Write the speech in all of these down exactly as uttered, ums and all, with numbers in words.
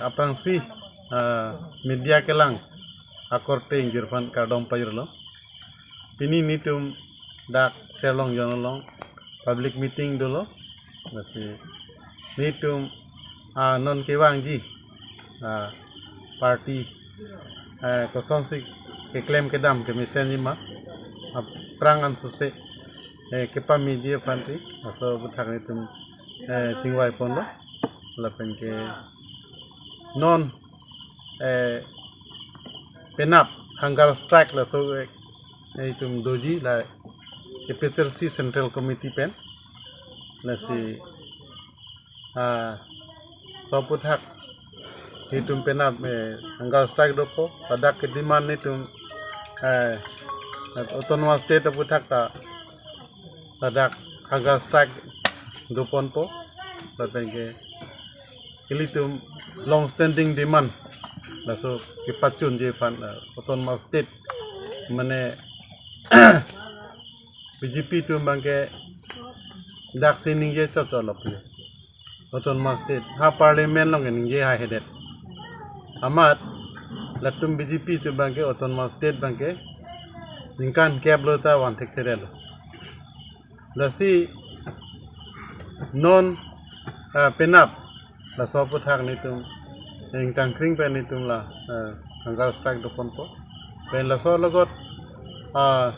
Aphrangsi, ah, media kelang akorte ingjirphan kardom pajirlo. Pini netum dak Serlongjon along public meeting dolo. Lasi netum, ah, non kevangji, ah, party, eh, kosonsi keklem kedam kemesenji ma, aphrang ansose, eh, kepamiji aphansi laso aputhak netum, eh, chingvai ponlo. Lapen ke non, eh, penap hunger strike laso, eh, itum doji la A P H L C Central Committee pen. Lasi, ah, laso aputhak netum penap, eh, hunger strike dopo, ladak ke demand netum, eh, Autonomous State aputhak ta ladak hunger strike doponpo, lapen ke ilitum long standing demand laso kepachunji aphan, eh, Autonomous State mane B J P atum abangke daksi ningje chot chot lo pu. Autonomous State ha Parliament along ningje haihedet. Amat latum B J P atum abangke Autonomous State abangke ningkan kep lo ta van thekthedetlo. Lasi non, ah, penap laso aputhak netum ingtangkring pen netum la, eh, hunger strike doponpo. Pen laso alogot, ah,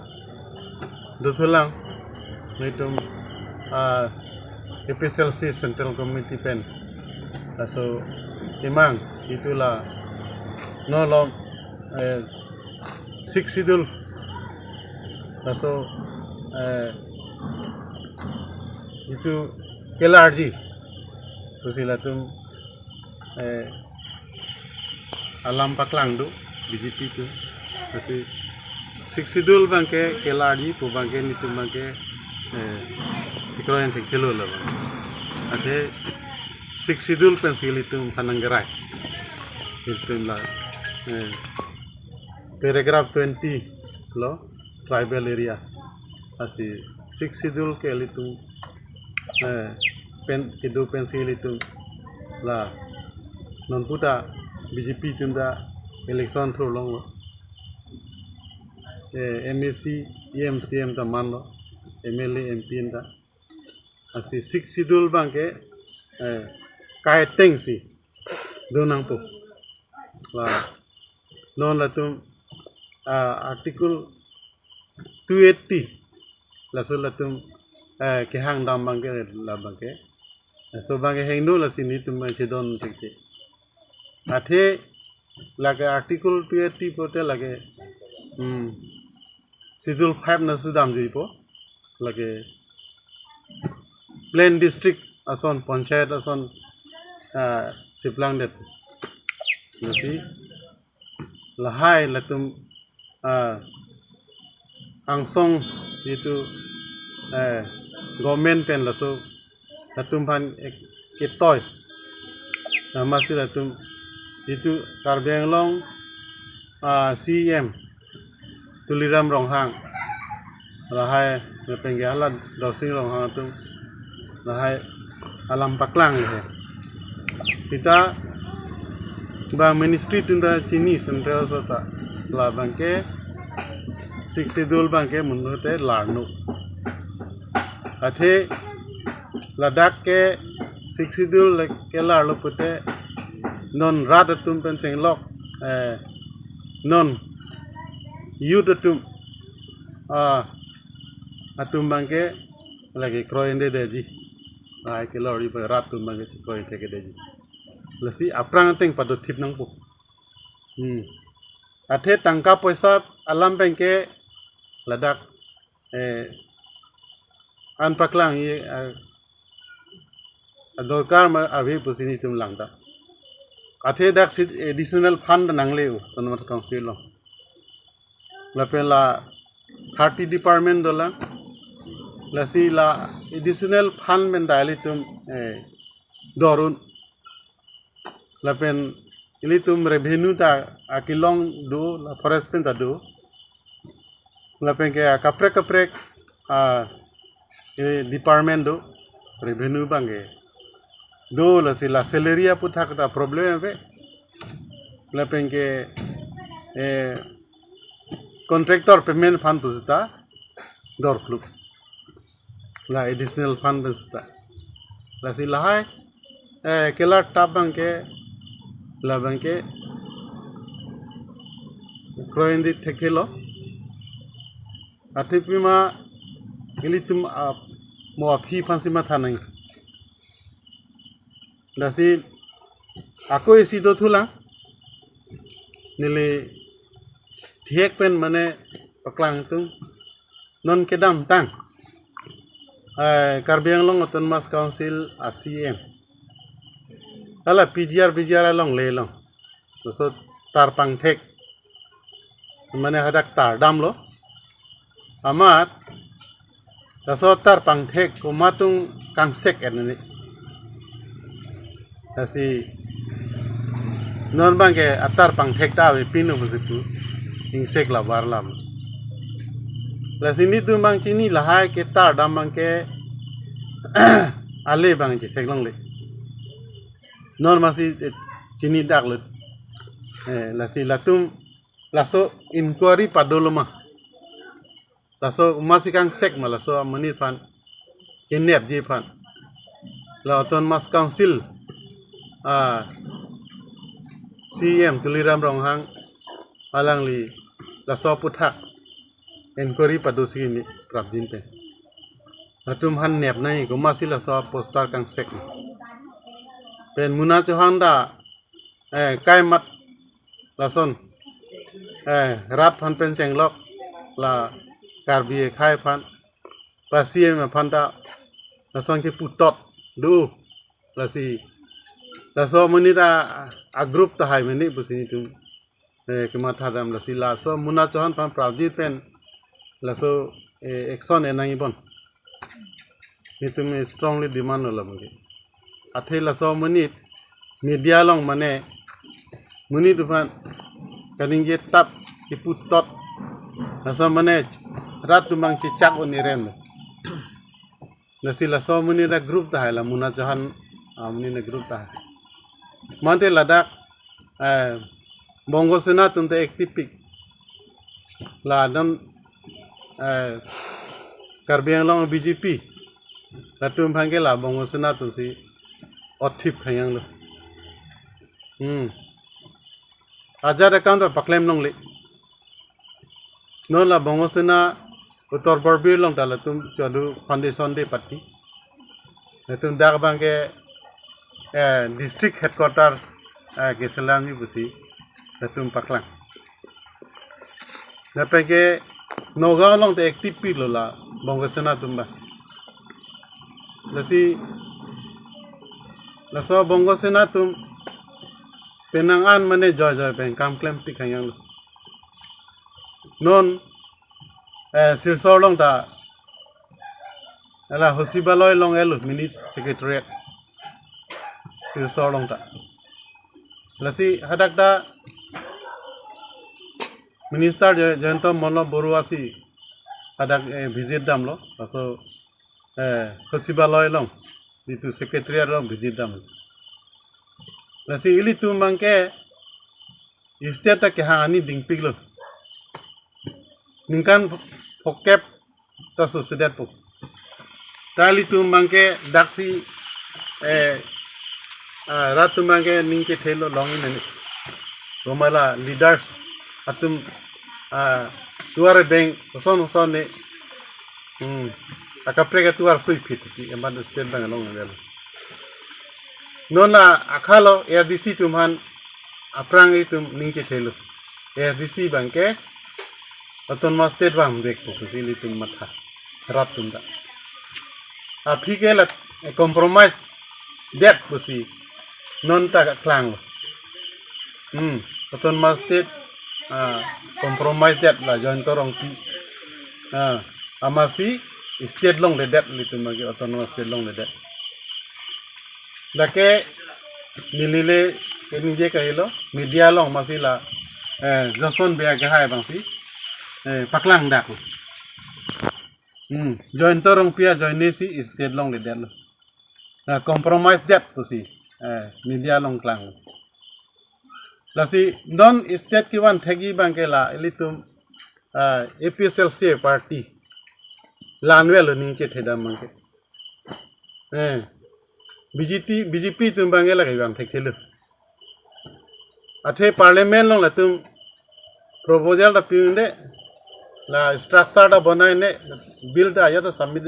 dothulang netum, ah, A P H L C Central Committee pen laso kemang itum la non lo, eh, Sixth Schedule laso, eh, itum kelarji pusi latum, eh, alam paklang do B J P atum. Lasi Sixth Schedule abangke kelarji pu abangke netum abangke, eh, tikro yang thekthelo lo abang. Athe Sixth Schedule pensi ilitum aphan nangkerai. Itum la, eh, paragraph twenty lo tribal area. Lasi Sixth Schedule ke ilitum, eh, pen kedo pensi ilitum la non puta B J P atum ta election thurlonglo. Eh, M A C, E M, C E M ta manlo, M L A, M P ta. Lasi Sixth Schedule abangke, eh, kaiteng si do nangpo. La non latum, ah, Article two eighty laso latum, eh, kehang dam abangke la abangke. Laso abangke hingno lasi netum chedon thekthek. Athe lake Article two eighty pote lake, hmm, Schedule five na sudam juipo. Lake plain district ason, panchayat ason, ah, cheplangdet. Lasi lahai latum, ah, angsong itum, eh, government pen laso latum aphan ek-, ketoi. Amatsi latum itum Karbi Anglong, ah, C E M Tuliram Ronghang lahai lapen ke hala Darsing Ronghang atum lahai alam paklang he. Seta bang ministry atum ta chini central aso ta la abangke Sixth Schedule abangke mundote larno. Athe ladak ke Sixth Schedule le kelarlo pute non rat atum pen chenglok, eh, non youth atum, ah, atum abangke lake kroidedetji. Ai kelorji abang rat atum abangke kroithektedetji. Lasi aphrang ateng padothip nangpo. Hmm. Athe tangka poisa alam abangke ladak, eh, an paklang ye, eh, adorkar ma ave pusi netum langta. Athe daksi additional fund nangle-o Autonomous Council along. Lapen la thirty department dolang. Lasi la additional fund pen ta ilitum, eh, dor-un. Lapen ilitum revenue ta akelong do, la forest pen ta do. Lapen ke akaprek kaprek, ah, eh, department do, revenue abangke do, lasi la salary aputhak ta problem ave. Lapen ke, eh, contractor payment aphan pu seta dor kluk. La additional aphan pen seta. Lasi lahai, eh, kelar tap abangke, la abangke kroin di thekthe lo. Athe pima ilitum ap-, mo aphi aphansi matha nang. Lasi ako isi dothulang. Neli thihek pen mane paklang tung. Non kedamtang, eh, Karbi Anglong Autonomous Council a C M, hala P G R, P G R along le long. Laso tar pangthek, mane hadak tar damlo. Amat laso tar pangthek komat atum kangsek en ni. Lasi non abangke atar pangthek ta ave pinu pusi pu ingsek la bar lam. Lasi nelitum abang chini lahai ketar dam abangke ale abang chetheklongle. Non masi, eh, chini dak lo. Eh, lasi latum laso inquiry padolo ma. Laso masi kangsek ma laso amonit aphan, kenepji aphan. La Autonomous Council, ah, C M Tuliram Ronghang alangli laso aputhak inquiry padosi ni prapjin pen. Latum aphan nep nai komatsi laso poster kangsek. Pen Muna Chauhan ta, eh, kaimat lason, eh, rat aphan pen chenglok, la Karbi akhei aphan, pa C M aphan ta lason kepu tot do. Lasi laso amonit a, a group tahai mene pusi nelitum, eh, kematha dam. Lasi laso Muna Chauhan aphan prapjin pen laso, eh, action en nangji bon nelitum, eh, strongly demand lo labangke. Athe laso amonit media along mane monit aphan kaningje tap kepu tot, laso mane rat atum abang chechak un-e rem. Lasi laso amonit a group tahai, la Muna Chauhan amonit a group tahai. Mante ladak, eh, Bongo Sena atum ta active pik. La non, eh, Karbi Anglong B J P, latum abangke la Bongo Sena atumsi othip khanyang lo. Hmm. Ajat account ta paklem longle. Non la Bongo Sena Uttar Borbil along ta latum chodu foundation day party. Latum dak abangke, eh, district headquarter, eh, keselamji pusi latum paklang. Lapen ke Nagaon along ta active pik lo la Bongo Sena atum abang. Lasi laso Bongo Sena atum penang an mane joi joi pen kam klem pik khanyang lo. Non, eh, Silchar along ta, hala Sachibaloi along elo, mini secretariat Silchar along ta. Lasi hadak ta Minister Jay-, Jayanta Malla Baruah si hadak, eh, visit damlo. Laso, eh, Sachibaloi along itum secretariat along visit damlo. Lasi ilitum abangke state ta kehang ani dingpik lo. Ningkan phokep ta sosedetpo. Ta ilitum abangke daksi, eh, ah, rat atum abangke ning kethe lo long in ani. Romala leaders atum, ah, tuar beng koson koson ne. Hmm. Akaprek atuar sui phit ti eman state abang long level. Non la akhalo A R D C atum aphan aphrang itum ning kethe lo. A R D C abangke Autonomous State abang vekpo pusi ilitum matha rat atum ta. Aphi ke la, eh, compromise det pusi non ta klang lo. Hmm, Autonomous State, ah, compromise det la Jayanta Rongpi. Ah, amatsi state longledet ilitum abangke Autonomous State longledet. Lake neli le keningje kahelo, media along amatsi la, eh, Johnson Bey akhei abangsi, eh, paklang dak. Hmm, Jayanta Rongpi ajoine si state longledetlo. Na compromise det pusi, eh, media along klang. Lasi non state kevan thekji abangke la ilitum, ah, A P H L C party la-an avelo ning chethedam abangke. Eh, B J P, B J P atum abangke la kevan thekthelo. Athe parliament along latum proposal ta pi-un-edet, la structure ta bonai-edet, bill ta ajat ta submit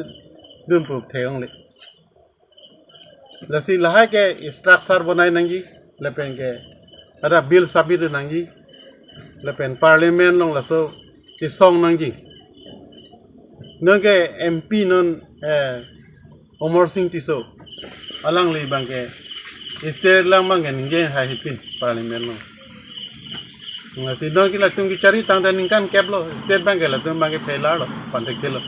dun pu thek-ong le. Lasi lahai ke structure bonai nangji, lapen ke ada bill submit nangji, lapen parliament along laso chesong nangji. Non ke M P non, eh, Amarsing Tisso, alangli abangke state lang abangke ningje haihepin parliament along. Lasi non ke latum kechari tangte ningkan kep lo, state abangke latum abangke failure lo, pantek lo.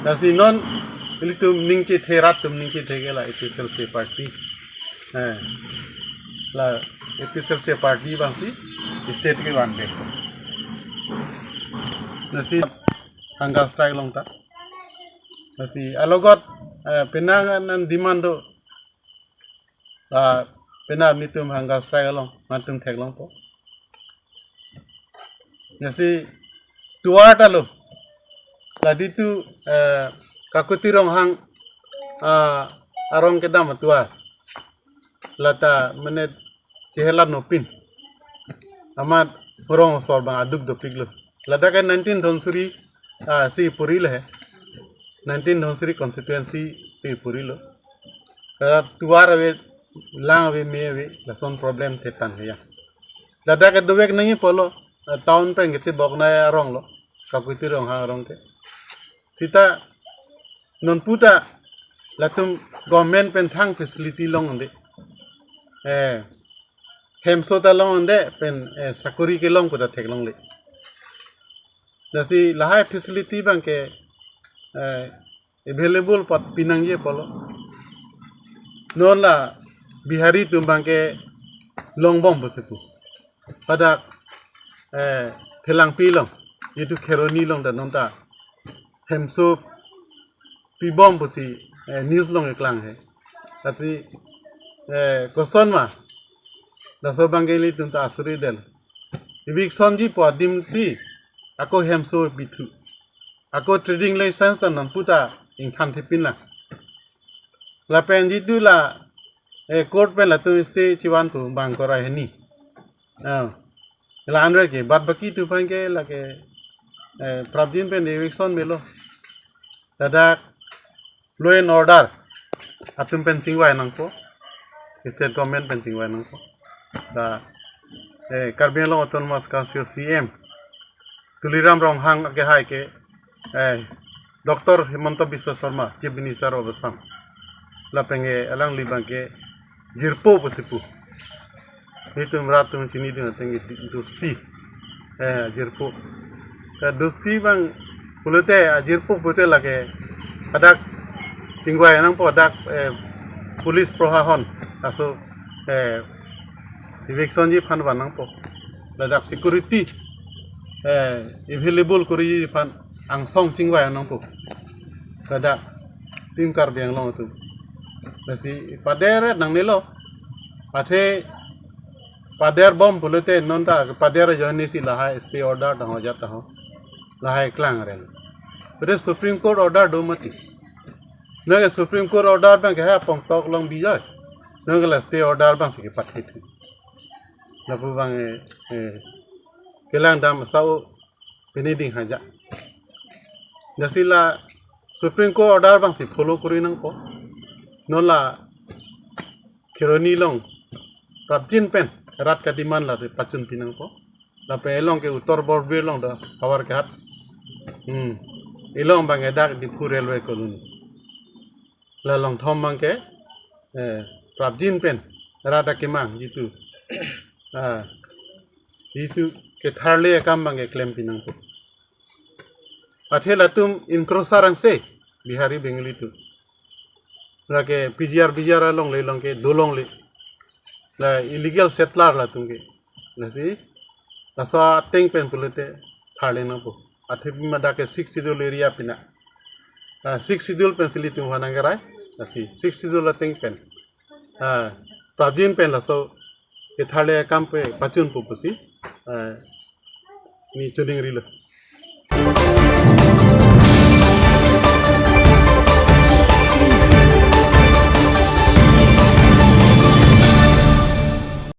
Lasi non ilitum ning chethe, rat atum ning chethe ke la A P H L C party. Eh, la A P H L C party abangsi state kevan pen. Lasi hunger strike long ta. Lasi alogot, eh, penang an demand do. Ah, penang nelitum hunger strike along, nangtum theklongpo. Lasi tovar ta lo. Ladi tu, eh, Kakuti Ronghang, ah, arong kedam atovar. Lata mane chehelat nopin. Amat rong asor abang aduk dopik lo. Ladak ke nineteen Dhansiri, ah, si puri le he. Nineteen Dhansiri constituency si puri lo. Ka tovar ave, lang ave, me ave, lason problem thetan he ya. Ladak ke dovek nangji pulo, ah, town pen kete bok nai arong lo. Kakuti Ronghang arong ke. Sita non puta latum government pen thang facility long-edet. Eh, hemso ta long-edet pen, eh, sakori kelong puta theklongle. Lasi lahai facility abangke, eh, available pat pinangji pulo. Non la Bihari atum abangke longbom pusi pu. Hadak, eh, Phelangpi along, itum Kheroni along ta non ta hemso pibom pusi, eh, news along keklang he. Tapi, eh, koson ma, laso abangke ilitum ta asuri del. Eviction ji pu adim si, ako hemso pithu. Ako trading license ta non puta ingthan thepin la. Lapen jitu la, eh, court pen latum stay chevan pu bang korai hini. Ah, la-an ave ke, bad baki atum aphan ke lake, eh, prapjin pen eviction melo. Ladak law and order atum pen chingvai nangpo, state government pen chingvai nangpo. Ta, eh, Karbi Anglong Autonomous Council C M Tuliram Ronghang ke hai ke, eh, Doctor Himanta Biswa Sarma, Chief Minister of Assam. Lapen ke alangli abangke jirpo pusi pu. Itum rat atum chinidun ateng ke dosti. Eh, jirpo. Ka dosti abang pulote, ah, jirpo pulote lake hadak chingvai nangpo hadak, eh, police prohahon. Laso, eh, eviction ji aphan van nangpo. Ladak security, eh, available koriji aphan angsong chingvai nangpo. Ladak Team Karbi Anglong atum. Lasi pader nangnelo. Athe paderbom pulote non ta pader ajoine si lahai stay order ta ho ajat ta ho. Lahai klang rel. Pada Supreme Court order do mati. Non ke Supreme Court order abangke ha pongtok long bijoi. Non ke la stay order abangsi kepathe thu. Lapu abang, eh, eh, kelang dam sao pini ding haja. Lasi la Supreme Court order abangsi follow kori nangpo. Non la Kheroni along prapjin pen rat ka-demand la pachun pi nangpo. Lapen along ke Uttar Borbil along do havar kehat. Hmm. Along abangke dak Diphu Railway Colony. La along thom abangke, eh, prapjin pen rat akemang jitu, ah, jitu ketharle akam abangke klem pi nangpo. Athe latum encroacher angse, Bihari Bengali atum. Lake P G R, P G R alongle along ke dolongle. La illegal settler latum ke. Lasi, laso ateng pen pulote tharle nangpo. Athe pima dak ke Sixth Schedule area pina. Ah, Sixth Schedule pensi ilitum aphan nangkerai. Lasi, Sixth Schedule ateng pen. Ah, prapjin pen laso ketharli akam pe pachunpo pusi, eh, ne choningrilo.